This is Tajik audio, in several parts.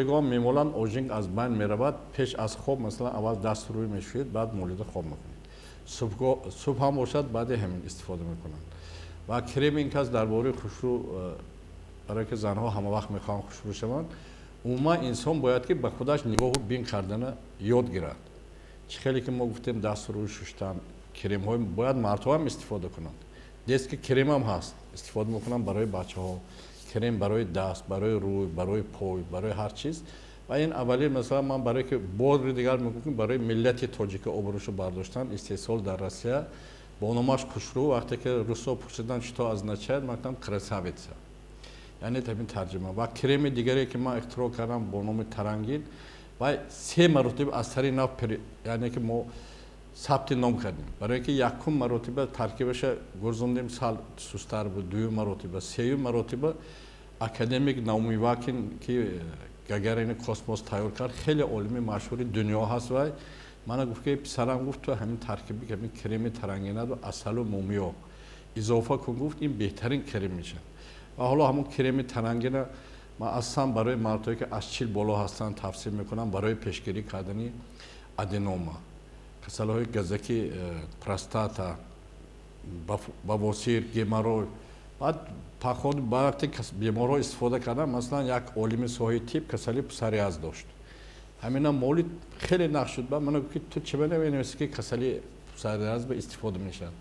Гон мемоланд, ожинг аз байн меравад. Пеш аз хоб, масалан, аввал даст рӯй мешӯед, баъд молида хоб мекунед. Субҳ ҳам бошад, баъди ҳамин истифода мекунанд. Ва крем ин кас дар бораи хушрӯ, барое ки занҳо ҳама вақт мехоҳанд хушрӯ шаванд, умуман инсон бояд ки ба худаш нигоҳу бин кардана ёд гирад. Чӣ хеле ки мо гуфтем, даст рӯй шуштан, кремҳои бояд мардҳо ҳам истифода кунанд. Детский кремам ҳаст, истифода мекунам барои бачаҳо, крем барои даст, барои рӯй, барои пой, барои ҳар чиз. Ва ин аввалин, масалан, ман барое ки бори дигар мегӯям, барои миллати тоҷика обрӯшо бардоштан, истеҳсол дар Россия бо номаш «Хушрӯ». Вақте ки русо пурсидан, что означает, ман гуфтам: «Красавица», яъне ҳамин тарҷима. Ва креми дигаре ки ман ихтироъ кардам бо номи «Тарангин», ва се маротиба аз сари нав, яъне ки мо сабти ном кардем, барое ки якум маротиба таркибаша гурзондем, сал сустар буд, дуюм маротиба, сеюм маротиба академик Наумивакин, ки Гагарини космос тайёр кард, хеле олими машҳури дунё ҳаст, вай мана гуфт ки: «Писарам, — гуфт, — ту ҳамин таркиби ҳамин креми Тарангинаду асалу мумиё изофа кун, — гуфт, — ин беҳтарин крем мешавад». Ва ҳоло ҳамон креми Тарангина ман аслан барои мардҳое ки аз 40 боло ҳастанд тавсия мекунам, барои пешгирӣ кардани аденома, касалиҳои газаки простата, бавосир, геморрой. Баъд паход ба вақте беморҳо истифода кардам, масалан, як олими соҳаи тиб касали псориаз дошт, ҳамина молид, хеле нақш шуд. Ба ман гуфт ки: «Ту чӣ менависӣ ки касали псориаз ба истифода мешавад?»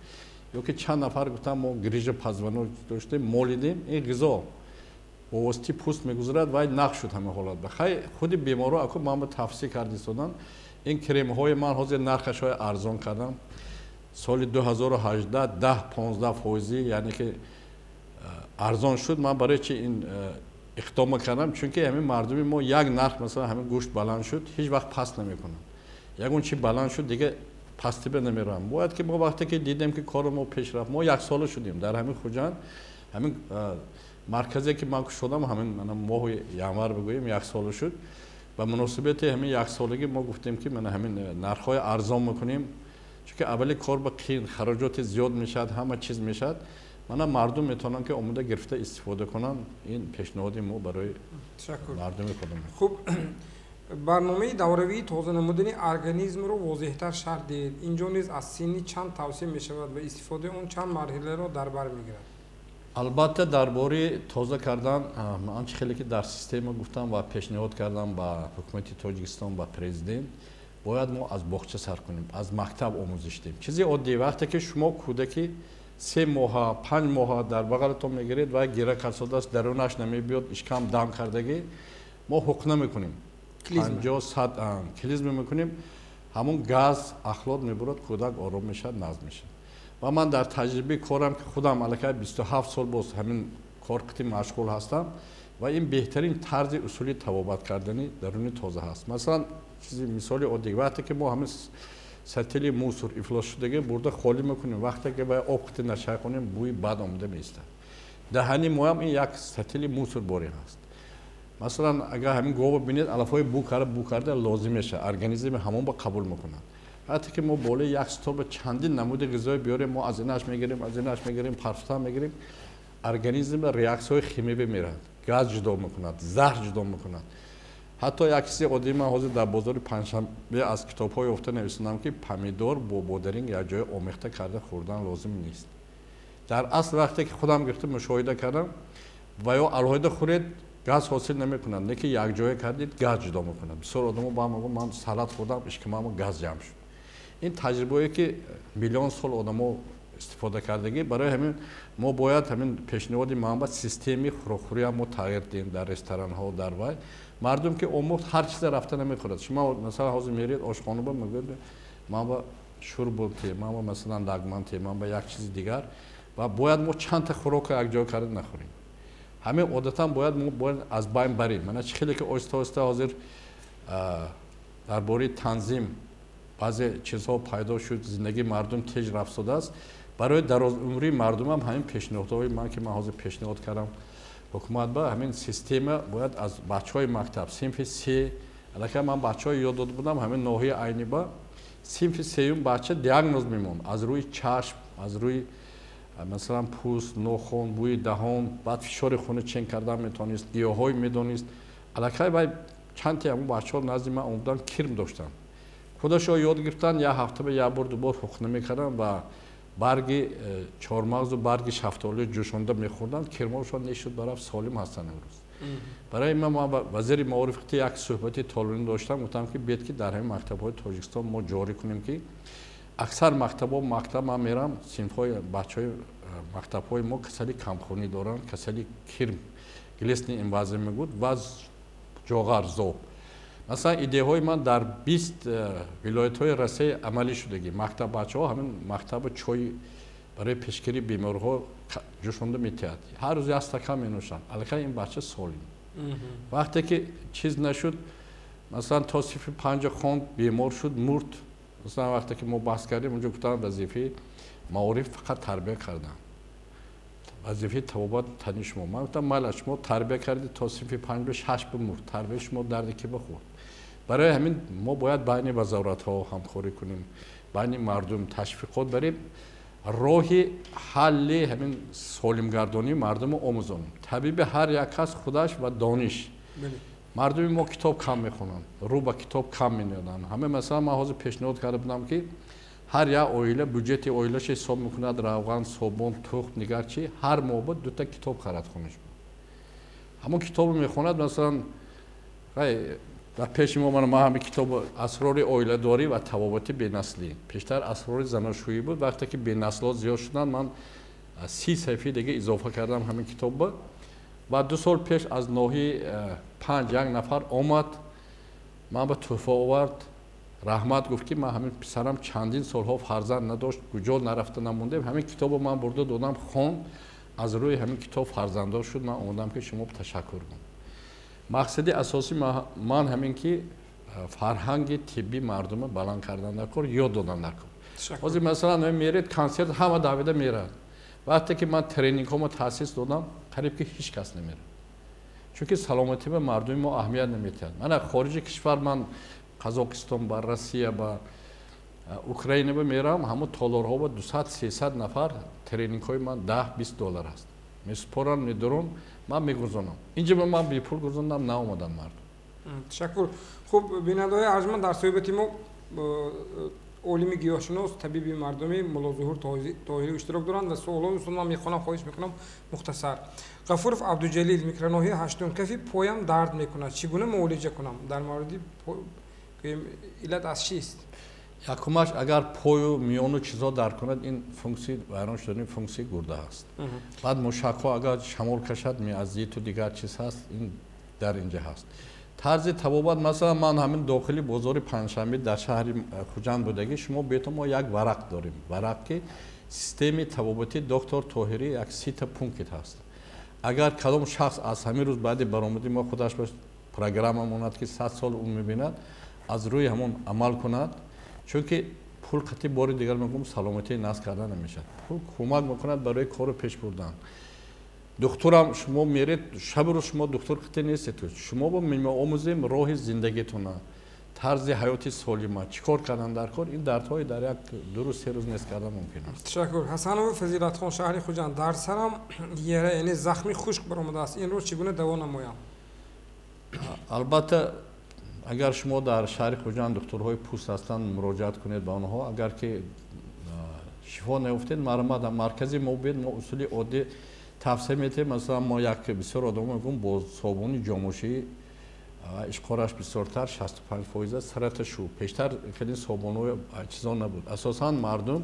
Ё ки чанд нафар гуфтам, мо грижа позвонок доштем, молидем, ин ғизо бо воситаи пӯст мегузарад, вай нақш шуд ҳама ҳолат. Ба хай худи беморҳо аку ман ба тавсия карда истодам. Ин кремҳои ман ҳозир нархашҳои арзон кардам, соли 2018 10-15 фоизӣ, яъне ки арзон шуд. Ман барои чи ин иқдома кардам? Чунки ҳамин мардуми мо як нарх, масалан, ҳамин гӯшт баланд шуд, ҳеҷ вақт паст намекунанд, ягон чи баланд шуд, дига пастиба намеравам. Бояд ки мо вақте ки дидем ки кори мо пеш рафт, мо яксола шудем дар ҳамин Хуҷанд, ҳамин марказе ки ман кушодам, ҳамин моҳи январ бигӯем яксола шуд. Ба муносибати ҳамин яксолагӣ мо гуфтем ки мана ҳамин нархҳои арзон мекунем, чунки аввали кор ба қиин, хароҷоти зиёд мешавад, ҳама чиз мешавад. Мана мардум метавонанд ки омода гирифта истифода кунанд. Ин пешниҳоди мо барои мардуми худам. Хуб, барномаи давравии тоза намудани организмро возеҳтар шарҳ диҳед. Инҷо низ аз синни чанд тавсия мешавад ва истифодаи он чанд марҳиларо дар бар мегирад? Албатта, дар бораи тоза кардан ман чи хеле ки дар система гуфтам ва пешниҳод кардам ба ҳукумати Тоҷикистон, ба президент, бояд мо аз боғча сар кунем, аз мактаб омӯзиш диҳем. Чизи оддӣ: вақте ки шумо кӯдаки 3 моҳа, 5 моҳа дар бағалатон мегиред ва гира кардааст, дарунаш намебиёд, ишкам дам кардагӣ, мо ҳуқна мекунем, 50-100 клизма мекунем, ҳамон газ, ахлот мебурад, кӯдак ором мешавад, назм мешавад. Ва ман дар таҷрибаи корам, ки худам аллакай 27 сол боз ҳамин кор қити машғул ҳастам, ва ин беҳтарин тарзи усули табобат кардани даруни тоза ҳаст. Масалан, чизи мисоли оддӣ: вақте ки мо ҳамин сатили мусор ифлосшудагӣ бурда холӣ мекунем, вақте ки ба об қити начайқонем, бӯи бад омада меистад. Даҳани моам ин як сатили мусор борӣ ҳаст. Масалан, агар ҳамин гова бинед, алафҳои бӯ карда, бӯ карда лозим мешавад, организми ҳамон ба қабул мекунад. Вақте ки мо болои як стол ба чандин намуди ғизое биёрем, мо аз инаш мегирем, аз инаш мегирем, парфта мегирем, организм ба реаксияҳои химиявӣ меравад, газ ҷудо мекунад, заҳр ҷудо мекунад. Ҳатто як чизи оддӣ: ман ҳозир дар бозори Панҷшанбе аз китобҳо ёфта нависонам, ки помидор бо бодаринг якҷоя омехта карда хӯрдан лозим нест. Дар асл, вақте ки худам гирифта мушоҳида кардам, ва ё алоҳида хӯред, газ ҳосил намекунад, не ки якҷоя кардед, газ ҷудо мекунад. Бисёр одамо ба мегӯянд: «Ман салат хӯрдам, ишкамамо газ ҷамъ шуд». Ин таҷрибае ки миллион сол одамо истифода кардагӣ. Барои ҳамин мо бояд ҳамин пешниҳоди ман ба системаи хӯрокхӯриам мо тағйир диҳем дар ресторанҳо. Дар вай мардум ки омӯхт, ҳар чизе рафта намехӯрад. Шумо, масалан, ҳозир меред ошхона ба, мегӯяд: «Ман ба шӯрбо те, ман ба, масалан, лагман те, ман ба як чизи дигар». Ва бояд мо чандта хӯрока якҷоя карда нахӯрем. Ҳамин одатан бояд мо бояд аз байн барем. Мана чӣ хеле ки оҳиста оҳиста ҳозир дар бораи танзим баъзе чизҳо пайдо шуд, зиндагии мардум теж рафтодааст. Барои дарозумрии мардумам ҳамин пешниҳодҳои ман, ки ман ҳозир пешниҳод кардам ҳукумат ба, ҳамин система бояд аз бачаҳои мактаб, синфи се. Аллакай ман бачаҳои ёд дода будам, ҳамин ноҳияи Айниба синфи сеюм бача диагноз мемонд аз рӯи чашм, аз рӯи, масалан, пӯст, нохон, бӯи даҳон, баъд фишори хуна чен кардан метавонист, гиёҳҳои медонист. Аллакай вай Чанд ти ҳамон бачаҳо назди ман омадан, кирм доштанд. Худашон ёд гирифтан, як ҳафта ба як бор, ду бор ҳуқна мекарданд ва барги чормағзу барги шафтолӣ ҷӯшонда мехӯрданд, кирмошон нешуд, бараф солим ҳастанд имрӯз. Барои ман вазири маориф як суҳбати толонӣ доштам, гуфтам ки бед ки дар ҳамин мактабҳои Тоҷикистон мо ҷорӣ кунем ки аксар мактабҳо, мактаб ман мерам, синфҳои бачаҳои мактабҳои мо касали камхунӣ доранд, касали кирм, глистни инвазия мегӯд ва ҷоғар, зоб. Масалан, идеяҳои ман дар 20 вилоятҳои Россия амалӣ шудагӣ. Мактаб бачаҳо ҳамин мактаби чой барои пешгирии бемориҳо ҷӯшонда метиҳад. Ҳар рӯз як стакан менӯшанд. Аллакай ин бача солим. Вақте ки чиз нашуд, масалан, то синфи панҷа хонд, бемор шуд, мурд. Масалан, вақте ки мо баҳс кардем, онҷо гуфтанд вазифаи маориф фақат тарбия кардан. Вазифаи табобат тани шумо. Ман гуфтам, майла, шумо тарбия кардед то синфи панҷ, шаш бимурд. Тарбияи шумо дарди ки бихӯрд? Барои ҳамин мо бояд байни вазоратҳо ҳамкорӣ кунем, байни мардум ташвиқот барем, роҳи ҳалли ҳамин солимгардонии мардумро омӯзонем. Табиби ҳар як кас худаш ва дониш. Мардуми мо китоб кам мехонанд, рӯ ба китоб кам менёданд. Ҳама масалан ман ҳозир пешниҳод карда будам ки ҳар як оила бюджети оилаша ҳисоб мекунад, равған, собун, тухм, дигар чи, ҳар моҳ ба дута китоб харад хонаш. Ҳамон китобро мехонад, масалан, дар пеши мо ман ҳамин китоб асрори оиладорӣ ва табобати бенаслӣ. Пештар асрори заношӯӣ буд, вақте ки бенаслҳо зиёд шуданд, ман 30 саҳифаи дига изофа кардам ҳамин китобро. Ва 2 сол пеш аз ноҳияи 5 як нафар омад, ман ба тӯҳфа овард, раҳмат гуфт ки ман ҳамин писарам чандин солҳо фарзанд надошт, куҷо нарафта намондем, ҳамин китобро ман бурда додам, хон, аз рӯи ҳамин китоб фарзанддор шуд, ман омадам ки шумо ташаккур кунам. Мақсади асосӣ ман ҳамин ки фарҳанги тиббӣ мардумро баланд кардан дар кор, ёд додан дар кор. Ҳозир масалан меред консерт, ҳама давида мерад. Вақте ки ман тренингҳомо таъсис додам, қариб ки ҳеҷ кас намерад. Чунки саломатӣ ба мардуми мо аҳамият наметиҳад. Мана хориҷи кишвар ман Қазоқистон ба Россия ба Украина ба мерам, ҳамон толорҳо ба 200-300 нафар тренингҳои ман 10-20 доллар аст. Месупорам, медурам, ман мегузонам. Инҷа ба ман бепул гузондам, наомадам мардум. Ташаккур. Хуб, бинандаҳои арҷманд, дар суҳбати мо олими гиёҳшинос, табиби мардумӣ Муллозуҳур Тоҳирӣ иштирок доранд ва суолҳои устод ман мехонам, хоҳиш мекунам мухтасар. Ғафуров Абдуҷалил, микроноҳияи ҳаштум, кафи поям дард мекунад, чӣ гуна муолиҷа кунам? Дар мавриди иллат аз чист? Якумаш, агар пою миёну чизо дард кунад, ин функсияи вайрон шудани функсияи гурда ҳаст. Баъд мушакҳо агар шамол кашад, миазиту дигар чиз ҳаст, ин дар инҷа ҳаст. Тарзи табобат, масалан, ман ҳамин дохили бозори Панҷшанбе дар шаҳри Хуҷанд будагӣ, шумо бето мо як варақ дорем. Варақ ки системи табобати доктор Тоҳирӣ як 30 пункт ҳаст. Агар кадом шахс аз ҳамин рӯз баъди баромадӣ мо худаш ба программа монад ки 100 сол умр мебинад, аз рӯи ҳамон амал кунад, чунки пул қатъи бори дигар мегӯм саломатии насл карда намешавад. Пул кӯмак мекунад барои кору пеш бурдан. Духтурам шумо меред, шабу рӯз шумо духтур қатъи нестед. Шумо бо меомӯзем роҳи зиндагитона, тарзи ҳаёти солима, чӣ кор кардан дар кор, ин дардҳои дар як 2 рӯз 3 рӯз нест кардан мумкин аст. Ташаккур. Ҳасанова Фазилатхон, шаҳри Хуҷанд, дар сарам яра, яъне захми хушк баромадааст, инро чӣ гуна даво намоям? Албатта, агар шумо дар шаҳри Хуҷанд духтурҳои пӯст ҳастанд, муроҷиат кунед ба онҳо. Агар ки шифо наёфтед, марҳамат маркази мо биед, мо усули оддӣ тавсия метиҳем. Масалан, мо як бисёр одамон мегӯем бо собуни ҷомошӣ ишқораш бисёртар 65% аст, сарата шу. Пештар хеле собунҳои чизо набуд. Асосан мардум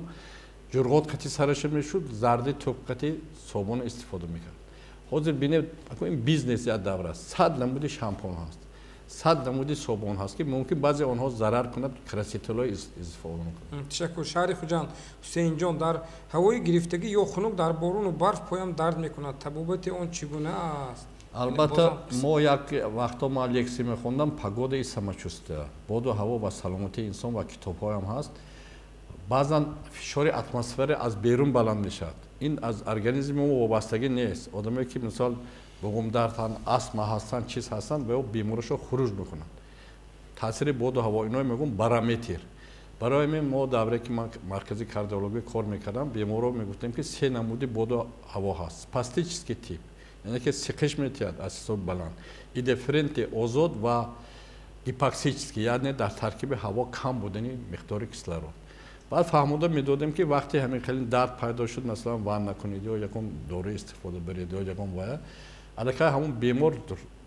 ҷурғот қати сараша мешуд, зарди туқ қати собун истифода мекард. Ҳозир бинед, ин бизнес як давр аст. 100 намуди шампун ҳаст, 100 намуди собун ҳаст ки мумкин баъзе онҳо зарар кунад, красителҳои истифода мекунад. Ташаккур. Шаҳри Хуҷанд, Ҳусейнҷон, дар ҳавои гирифтагӣ ё хунук, дар борону барф поям дард мекунад, табобати он чӣ гуна аст? Албатта, мо як вақто ман лексия мехондам, погода и самочувствие, боду ҳаво ва саломатии инсон ва китобҳоям ҳаст. Баъзан фишори атмосфера аз берун баланд мешавад. Ин аз организми мо вобастагӣ нест. Одаме ки мисол буғумдарданд, астма ҳастанд, чиз ҳастанд, ба ё беморишо хуруҷ мекунанд. Таъсири боду ҳаво ино мегӯм барометр. Барои ҳамин мо давре ки ман маркази кардиология кор мекардам, беморро мегуфтем ки 3 намуди боду ҳаво ҳаст. Спастический тип, яъне ки сиқиш метиҳад аз ҳисоби баланд, идифференти озод ва Гипоксический, яъне дар таркиби ҳаво кам будани миқдори кислород. Баъд фаҳмода медодем, ки вақте ҳамин хеле дард пайдо шуд, масалан, ванна кунед ё ягон дору истифода баред ё ягон вая. Аллакай ҳамон бемор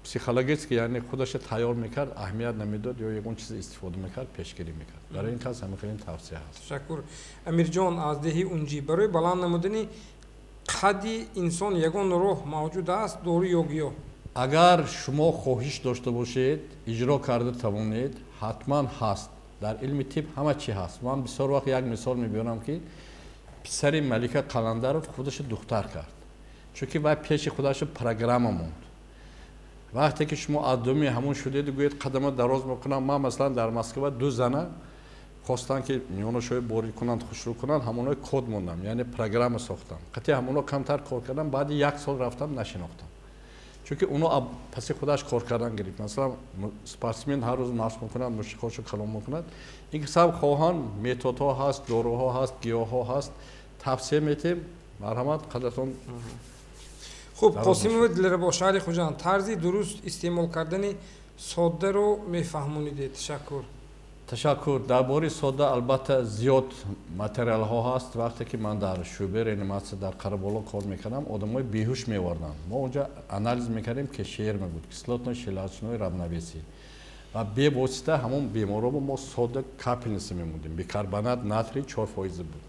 психологически, яъне худаша тайёр мекард, аҳамият намедод ё ягон чиз истифода мекард, пешгирӣ мекард. Барои ин кас ҳамин хеле тавсия ҳаст. Ташаккур. Амирҷон аз деҳи Унҷӣ: барои баланд намудани қадди инсон ягон роҳ мавҷуд аст, дору ё гиёҳ? Агар шумо хоҳиш дошта бошед, иҷро карда тавонед, ҳатман ҳаст. Дар илми тиб ҳама чӣ ҳаст. Ман бисёр вақт як мисол мебиёрам, ки писари Малика Қаландаров худаша духтар кард, чунки вай пеши худаша программа монд. Вақте ки шумо аз думи ҳамон шудеду гӯед, қадама дароз мекунам. Ман, масалан, дар Москва ду зана хостанд, ки миёнашои борик кунанд, хушрӯ кунанд. Ҳамонои код мондам, яъне программа сохтам. Қатъи ҳамоно камтар кор кардам, баъди як сол рафтам, нашинохтам, чунки уно паси худаш кор кардан гирифт. Масалан, спортсмен ҳар рӯз машқ мекунад, мушикҳошо калон мекунад. Ин кисаб хоҳанд, методҳо ҳаст, доруҳо ҳаст, гиёҳҳо ҳаст, тавсия метем. Марҳамат, қадратон. Хуб, Қосимова Дилрабо, шаҳри Хуҷанд: тарзи дуруст истеъмол кардани соддаро мефаҳмонидед, ташаккур. Ташаккур. Дар бораи сода албатта зиёд материалҳо ҳаст. Вақте ки ман дар шӯъбаи реаниматсия дар Қараболо кор мекардам, одамои беҳуш меварданд. Мо онҷа анализ мекардем, КШР мебуд, кислотно-щелочное равновесие, ва бевосита ҳамон беморро мо сода капельница мемондем, бикарбонат натрий 4% буд.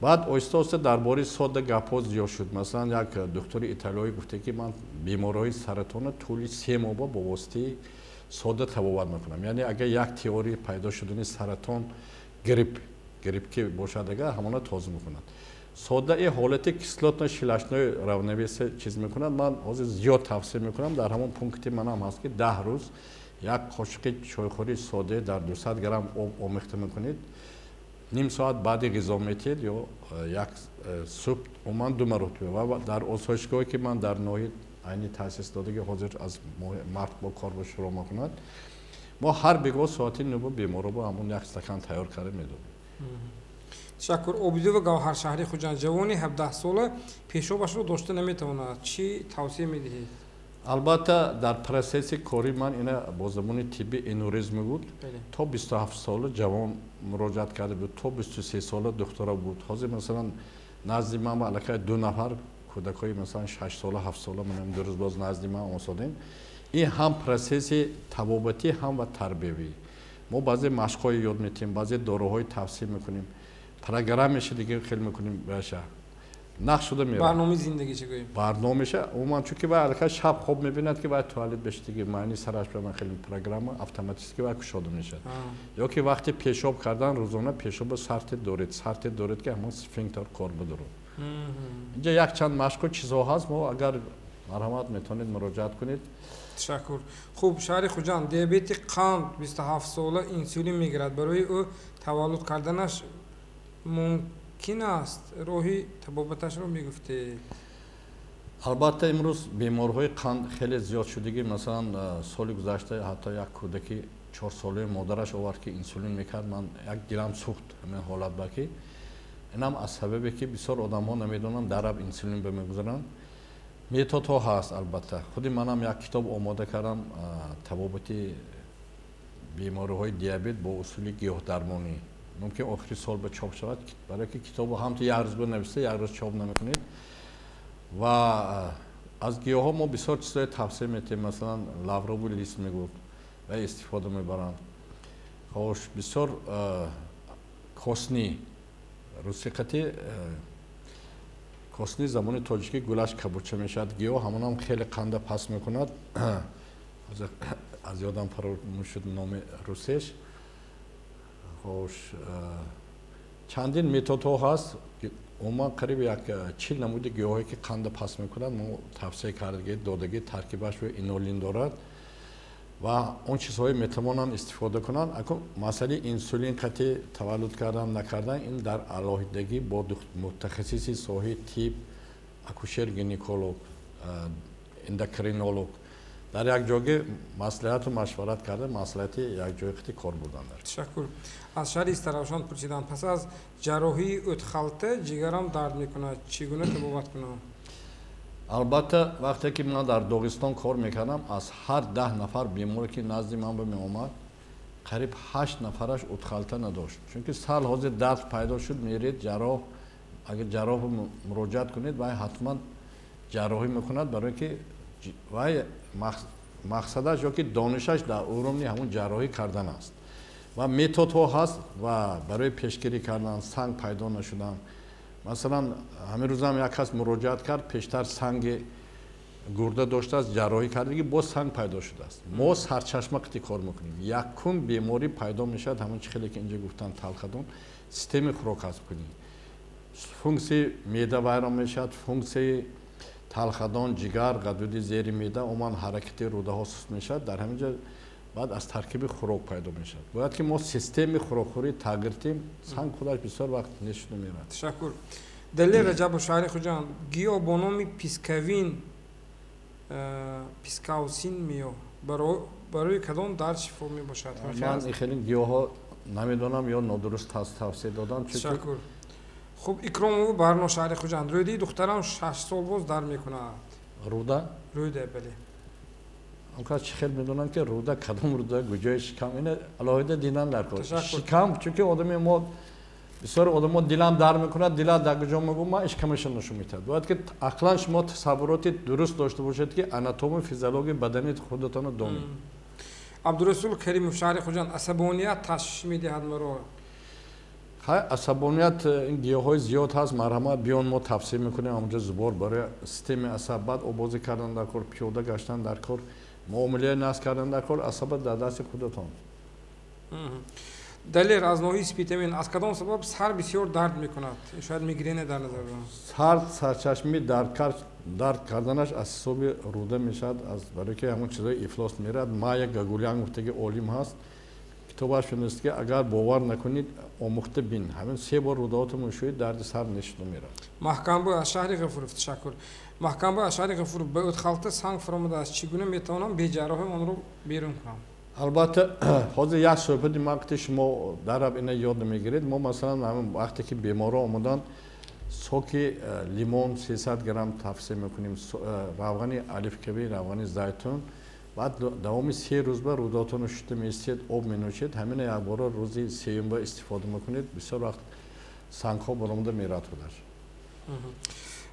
Баъд оҳиста оҳиста дар бораи сода гапҳо зиёд шуд. Масалан, як духтури италиёӣ гуфте, ки ман бемориҳои саратонро тӯли 3 моҳ бо воситаи сода табобат мекунам. Яъне агар як теория пайдо шудани саратон, грипп ки бошад, агар ҳамона тоза мекунад. Сода и ҳолати кислотно-щелочной равновесие чиз мекунад. Ман ҳозир зиёд тавсия мекунам. Дар ҳамон пункти манам ҳаст, ки 10 рӯз як қошиқи чойхӯри сода дар 200 грамм об омехта мекунед, ним соат баъди ғизо метиҳед ё як субҳ, умуман ду маротиба. Ва дар осоишгоҳе, ки ман дар ноҳияи Айни таъсис додаги, ҳозир аз моҳи март бо кор ба шурӯъ мекунад, мо ҳар бегоҳ соати 9 беморро бо ҳамон як стакан тайёр карда медодем. Ташаккур. Обидова Гавҳар, шаҳри Хуҷанд: ҷавони 17сола пешобашро дошта наметавонад, чӣ тавсия медиҳед? Албатта, дар процесси кори ман ина бо забони тиббӣ энурез мегӯд. То 27 сола ҷавон муроҷиат карда буд, то 23 сола духтара буд. Ҳозир, масалан, назди ман аллакай ду нафар кӯдакҳои, масалан, 6 сола, 7 сола, манам 2 рӯз боз назди ман омосодем. Ин ҳам процесси табобатӣ, ҳам ва тарбиявӣ. Мо баъзе машқҳое ёд метиҳем, баъзе доруҳои тавсия мекунем, программаша дига хел мекунем, баша нақш шуда меравад. Барномаи зиндагӣ чӣ гӯем? Барномаша умуман, чунки вай аллакай шаб хоб мебинад, ки вай туалет бештиги маъни сараш ба хеле программа автоматически вай кушода мешавад. Ё ки вақти пешоб кардан рӯзона пешоба сарте доред, ки ҳамон сфинктер кор бидорад. Инҷа якчанд машқу чизҳо ҳаст. Мо агар, марҳамат, метавонед муроҷиат кунед. Ташаккур. Хуб, шаҳри Хуҷанд: диабети қанд, 27 сола, инсулин мегирад, барои ӯ таваллуд карданаш мумкин аст? Роҳи табобаташро мегуфтед. Албатта, имрӯз беморҳои қанд хеле зиёд шудагӣ. Масалан, соли гузашта ҳатто як кӯдаки 4-солаи модараш овард, ки инсулин мекард. Ман як дилам сӯхт ҳамин ҳолат ба, ки инам аз сабабе, ки бисёр одамҳо намедонанд, дараб инсулин ба мегузаранд. Методҳо ҳаст. Албатта, худи манам як китоб омода кардам, табобати бемориҳои диабет бо усули гиёҳдармонӣ. Мумкин охири сол ба чоп шавад, барое ки китобо ҳамто як рӯз бинависа, як рӯз чоп намекунед. Ва аз гиёҳҳо мо бисёр чизҳое тавсия метиҳем. Масалан, лавровый лист мегӯфт ва истифода мебаранд. Хош, бисёр косни русиқати, косни забони тоҷикӣ гулаш кабуча мешавад, гиёҳ, ҳамонам хеле қанда паст мекунад. Аз ёдам фаромӯш шуд номи русеш. Хош, чандин методҳо ҳаст. Умуман қариб як 40 намуди гиёҳое, ки қанда паст мекунад, мо тавсия кардаги, додагӣ. Таркибаш инулин дорад ва он чизҳое метавонанд истифода кунанд. Акун масъалаи инсулин қатъи таваллуд кардан, накардан, ин дар алоҳидагӣ бо мутахассиси соҳаи тиб, акушер гинеколог, эндокринолог дар як ҷоги маслиҳату машварат карда, маслиҳати якҷои қити кор бурданд. Ташаккур. Аз шаҳри Истаравшан пурсиданд: пас аз ҷарроҳии ӯтхалта ҷигарам дард мекунад, чӣ гуна табобат кунам? Албатта, вақте ки ман дар Доғистон кор мекардам, аз ҳар 10 нафар беморе ки назди ман меомад, қариб 8 нафараш утхалта надошт. Чунки сал ҳозир дард пайдо шуд, меред ҷарроҳ, агар ҷарроҳ муроҷиат кунед, вай ҳатман ҷарроҳӣ мекунад, барое ки вай мақсадаш ё ки донишаш дар уровни ҳамун ҷарроҳӣ кардан аст. Ва методҳо ҳаст ва барои пешгирӣ кардан, санг пайдо нашудан. Масалан, ҳамин рӯзам як кас муроҷиат кард, пештар санги гурда доштааст, ҷарроҳӣ кардагӣ, боз санг пайдо шудааст. Мо сарчашма қити кор мекунем. Якум беморӣ пайдо мешавад, ҳамон чӣ хеле ки инҷа гуфтанд, талхадон, системаи хӯрокҳазмкунӣ. Функсияи меъда вайрон мешавад, функсияи талхадон, ҷигар, ғадуди зери меъда, умуман ҳаракати рӯдаҳо суст мешавад. Дар ҳамин ҷо баъд аз таркиби хӯрок пайдо мешавад. Бояд ки мо системаи хӯрокхӯрӣ тағйир диҳем, санг худаш бисёр вақт нешуда меравад. Ташаккур. Далер Раҷабов, шаҳри Хуҷанд. Гиёҳ бо номи пискавин, пискаусин миё барои кадом дард шифо мебошад? Ман хеле гиёҳҳо намедонам ё нодуруст тавсия додам. Ташаккур. Хуб, Икромова Барно, шаҳри Хуҷанд. Рӯдаи духтарам 6 сол боз дард мекунад. Рӯда? Рӯда, бале. Он кас чӣ хел медонанд ки рӯда кадом рӯда, куҷои шикам, ина алоҳида дидан дар кор. Шикам, чунки одами мо бисёр одамо дилам дард мекунад, дила дар куҷо мегӯ, ман шикамашро нишон медиҳад. Бояд ки ақлан шумо тасаввуроти дуруст дошта бошед, ки анатомию физиологияи бадани худатонро донед. Абдурасул Каримов, шаҳри Хуҷанд. Асабоният ташвиш медиҳад маро. Хай, асабоният ин гиёҳҳои зиёд ҳаст, марҳамат биён, мо тавсия мекунем ҳамонҷо зубор барои системаи асаб, баъд обозӣ кардан дар кор, пиёда гаштан дар кор, муомилаи насб кардан дар кор, асабат дар дасти худатон. Далер аз ноҳияи Спитамен. Аз кадом сабаб сар бисёр дард мекунад? Шояд мигрена дар назар дорам. Сар сарчашмаи дард карданаш аз ҳисоби рӯда мешавад, аз барои ки ҳамон чизҳои ифлос меравад. Майя Гагулян гуфтаги олим ҳаст, китобаш шунест ки агар бовар накунед, омӯхта бин. Ҳамин 3 бор рӯдаҳото мешӯед, дарди сар нешуда меравад. Маҳкамбой аз шаҳри Ғафуров. Ташаккур. Маҳкамбой аз шаҳри Ғафуров. Ба ӯтхалта санг фуромадааст. Чӣ гуна метавонам беҷарроҳӣ онро берун кунам? Албатта, ҳозир як суҳбати ман қити шумо дараб ина ёд намегиред. Мо масалан ҳамин вақте ки беморҳо омаданд, соки лимон 300 грамм тавсия мекунем, равғани оливкавӣ, равғани зайтун. Баъд давоми 3 рӯз ба рӯдотонро шуста меистед, об менӯшед. Ҳамина якбора рӯзи сеюм ба истифода мекунед. Бисёр вақт сангҳо баромада меравад худаш.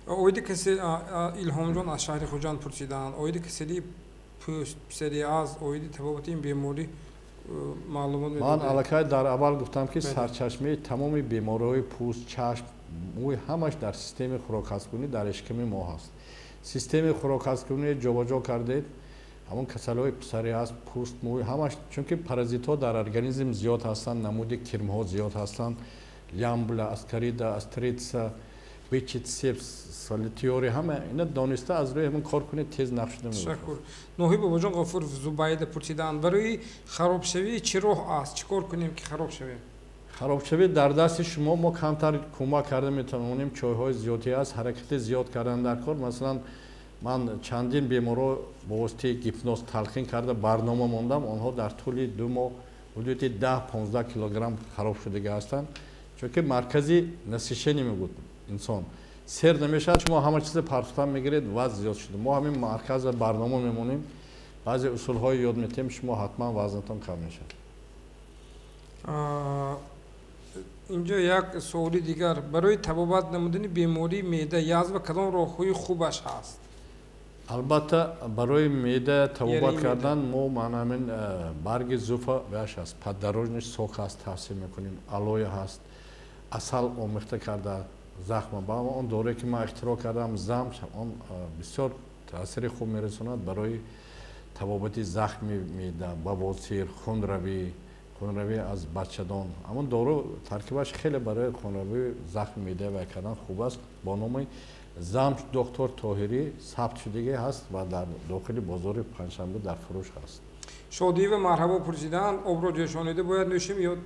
Оиди касе Илҳомҷон аз шаҳри Хуҷанд пурсидаанд. Оиди касалии пӯст, псориаз, оиди табобати ин беморӣ маълумот медодед? Ман аллакай дар аввал гуфтам ки сарчашмаи тамоми бемориҳои пӯст, чашм, мӯй ҳамаш дар системаи хӯрокҳазмкунӣ, дар шиками мо ҳаст. Системаи хӯрокҳазмкунӣ ҷобаҷо кардед, ҳамон касалиҳои псориаз, пӯст, мӯй ҳамаш, чунки паразитҳо дар организм зиёд ҳастанд, намуди кирмҳо зиёд ҳастанд, лямбла, аскарида, астрица, бичитсепс, солитиори, ҳама ина дониста аз рӯи ҳамон кор кунед, тез нақш намешавад. Ташаккур. Ноҳиб Бобоҷон Ғафуров, Зубайда пурсидаанд. Барои харобшавӣ чӣ роҳ аст? Чӣ кор кунем ки хароб шавем? Харобшавӣ дар дасти шумо, мо камтар кӯмак карда метавонем. Чойҳои зиёдӣ аст, ҳаракати зиёд кардан дар кор. Масалан, ман чандин беморро бо воситаи гипноз талқин карда барнома мондам. Онҳо дар тӯли 2 моҳ ҳудуди 10-15 килограмм хароб шудагӣ ҳастанд. Чунки маркази насишение мегӯд инсон сер намешавад, шумо ҳама чизе партофтан мегиред, вазн зиёд шуда. Мо ҳамин марказа барнома мемонем, баъзе усулҳое ёд метиҳем, шумо ҳатман вазнатон кам мешавад. Инҷо як суоли дигар. Барои табобат намудани бемории меъда язва кадом роҳҳои хубаш ҳаст? Албатта, барои меъда табобат кардан мо мана ҳамин барги зуфа ваш аст, поддорожный сок ҳаст, тавсия мекунем, алоя ҳаст, асал омехта карда захма. Ба он доруе ки ман ихтироъ кардам, замш, он бисёр таъсири хуб мерасонад барои табобати захми меъда, бавосир, хунравӣ, хунравӣ аз бачадон. Ҳамон дору таркибаш хеле барои хунравӣ, захми меъда вай кардан хуб аст. Бо номи замш доктор Тоҳирӣ сабт шудагӣ ҳаст ва дар дохили бозори Панҷшанбе дар фурӯш ҳаст. Шодиева марҳабо пурсидаанд, обро ҷӯшонида бояд нӯшем ё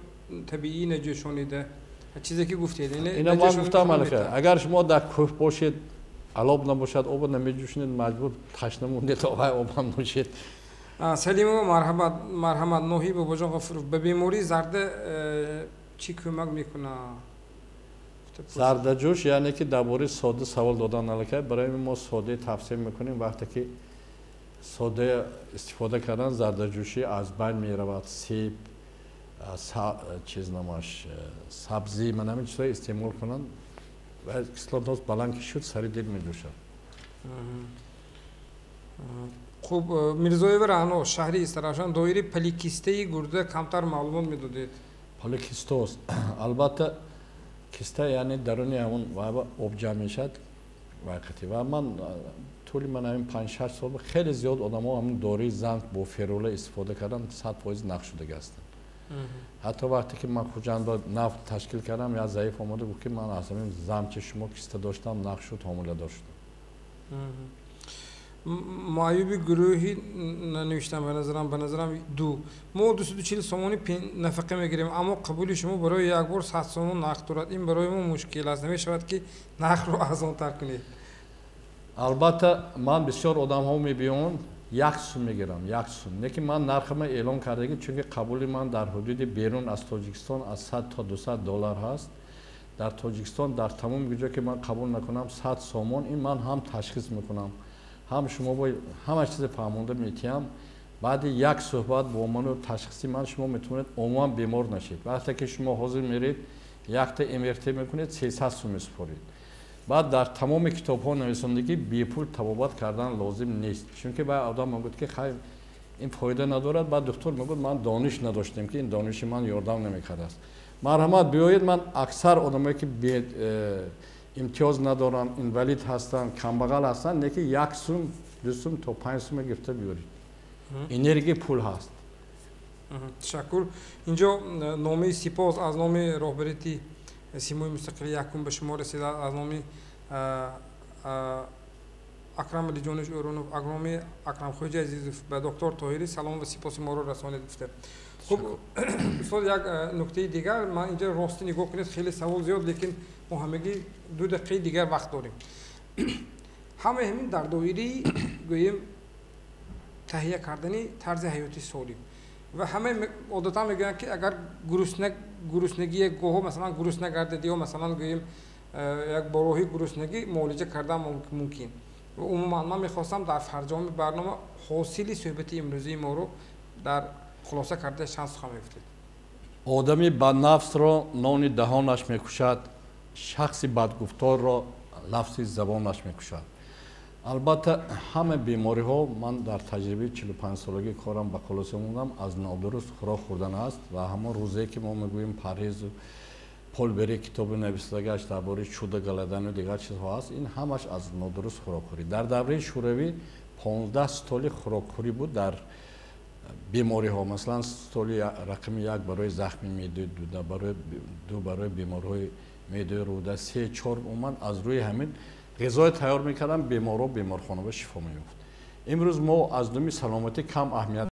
табиӣ наҷӯшонида? Чизе ки гуфтед, ина ман гуфтам, агар шумо дар кӯҳ бошед, алоб набошад, обро намеҷӯшонед, маҷбур ташна мондед, вай обам нӯшед. Салимова марҳамат, ноҳияи Бобоҷон Ғафуров. Ба бемории зарда чӣ кӯмак мекунад? Зардаҷӯш яъне ки дар бораи сода савол додан аллакай. Барои мо содаи тавсия мекунем, вақте ки сода истифода кардан, зардаҷӯшӣ аз байн меравад. Себ, чиз намаш, сабзӣ, ман ҳамин чизҳои истеъмол кунанд ва кислотност баланд ки шуд, сари дил меҷӯшад. Хуб, Мирзоева Раъно, шаҳри Истаравшан, доираи поликистаи гурда камтар маълумот медодед. Поликистоз, албатта, киста яъне даруни ҳамон об ҷамъ мешавад вақти. Ва ман тӯли ман ҳамин 5-6 сол хеле зиёд одамо ҳамин дораи занг бо ферула истифода кардан, 100% нақш шудага ҳастанд. Ҳатто вақте ки ман Хуҷандро нав ташкил кардам, як заиф омада гуфт, ки ман аз ҳамин замчи шумо киста доштам, нақш шуд, ҳомиладор шудам. Маъюби гурӯҳи нанавиштам, ба назарам ду. Мо 240 сомонӣ нафақа мегирем, аммо қабули шумо барои як бор 100 сомон нарх дорад. Ин барои мо мушкил аст. Намешавад, ки нархро арзонтар кунед? Албатта, ман бисёр одамҳо мебиёнд, 1 сум мегирам, 1 сум. Лекин ман нархама эълон кардагӣ, чунки қабули ман дар ҳудуди берун аз Тоҷикистон аз 100 то 200 доллар ҳаст. Дар Тоҷикистон, дар тамоми ҷо ки ман қабул накунам, 100 сомон. Ин ман ҳам ташхис мекунам, ҳам шумо бо ҳама чизе фаҳмонда метиҳам. Баъди як суҳбат бо ману ташхиси ман шумо метавонед умуман бемор нашед. Вақте ки шумо ҳозир меред, якта МРТ мекунед, 300 сум месупоред. Баъд дар тамоми китобҳо нависонда, ки бепул табобат кардан лозим нест, чунки баъд одам мегӯяд, ки хайр, ин фоида надорад. Баъд духтур мегӯяд, ман дониш надоштем, ки ин дониши ман ёрдам намекардааст. Марҳамат, биёед. Ман аксар одамое ки имтиёз надоранд, инвалид ҳастанд, камбағал ҳастанд, лекин 1 сум, 2 сум то 5 сума гирифта биёред, энергия пул ҳаст. Ташаккур. Инҷо номаи сипос аз номи роҳбарияти Симои мустақили якум ба шумо расида, аз номи Акрам Алиҷонович Ӯрунов, аз номи Акрамхоҷи Азизов ба доктор Тоҳирӣ салом ва сипоси моро расонед гуфта. Хуб, устод, як нуктаи дигар. Ман инҷо, рости, нигоҳ кунед, хеле савол зиёд, лекин мо ҳамагӣ 2 дақиқаи дигар вақт дорем. Ҳамаи ҳамин дар доираи, гӯем, таҳия кардани тарзи ҳаёти солим ва ҳама одатан мегӯянд, ки агар гуруснагӣ як гоҳо, масалан, гурусна гардед ё, масалан, гӯем, як бо роҳи гуруснагӣ муолиҷа кардан мумкин. Ва умуман ман мехостам дар фарҷоми барнома ҳосили суҳбати имрӯзии моро дар хулоса карда чанд сухан мегуфтед. Одами баднафсро нони даҳонаш мекушад, шахси бадгуфторро лафзи забонаш мекушад. Албатта, ҳама бемориҳо, ман дар таҷрибаи 45-солагии корам ба хулоса мондам, аз нодуруст хӯрок хӯрдан аст. Ва ҳамон рӯзе ки мо мегӯем, парҳезу Пол Бери китоби нависдагаш дар бораи чудо голодану дигар чизҳо аст, ин ҳамаш аз нодуруст хӯрокхӯрӣ. Дар давраи Шӯравӣ 15 столи хӯрокхӯрӣ буд дар бемориҳо. Масалан, столи рақами як барои захми меъдаи дуда, барои ду барои бемориҳои меъдаи рӯда, се, чор, умуман аз рӯи ҳамин ғизое тайёр мекардам, беморро беморхона ба шифо меёфт. Имрӯз мо аз думи саломатӣ кам аҳамият.